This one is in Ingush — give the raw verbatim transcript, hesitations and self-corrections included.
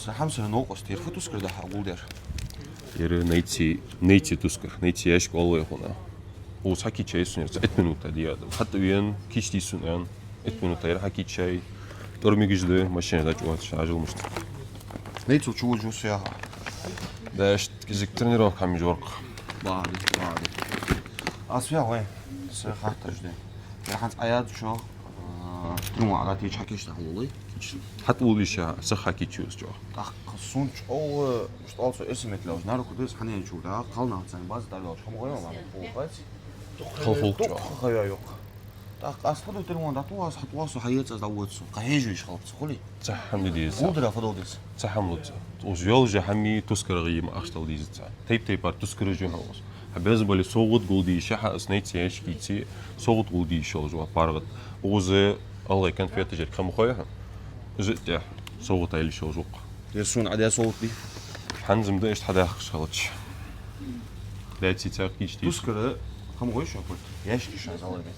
Са хьамсара новкъост, ер фу тускар да хьа гулдер? Ер найци, найци тускар, найци ящик оал вай хьона. Укхаза хьакийчай сона ер, цхьа итт минута дий адам. ХӀаьта вен кийчдий сона аьнна, итт минута ер хьакийчай. ТӀормигаш да, машина дӀачуоацаш, Ӏажал мишта. Найцо чу вужу су яха. Да, иштта кӀезига тренировка хьамижоркх. Бади, бади. Аз вяхай, са хатташ да. Я хьанц аяд чо, а, тренувал Ӏадатийча хьакийча тахьа лулай. ХӀаьта уллиша, са хьакийча юс чо. ТӀаккха сунч ов, мишта оал цо, эрсий меттала уж, на руку дес хьанен чу, да, кхалнах цан база дӀавелча, хӀама гой ма, хӀама гой. Хал хул чо. Дукха хая юкъ. ТӀаккха аз фу ду, тренувал дӀату аз, хьатӀавоал со, хьаэца аз, дӀавода со. Кхы хьежа йиш хилац, хули? Цхьа хӀама де деза. Гулдара фу дала деза? Цхьа хӀама луца. Укхаза йолаш я хӀама тускарагӀа йима ахча дала дезац. Тайп-тайпара тускараш я хьона. Хьа безам бале совгӀат гулде йиш я хьа, аз найци ящик ийце, совгӀат гулде йиш йолаш ва паргӀата. Укхаза гӀалгӀай конфеташ я, хӀама хой хьона. Из тӀехьа совгӀат айла йиш йолаш ва-кх. Ер сона Ӏадаь совгӀат дий? ХӀанз-м да иштта хьадахкаш хилча. Даци цхьа кийчдий. Тускара хӀама гой шоана, ящик йиш я гӀалгӀай.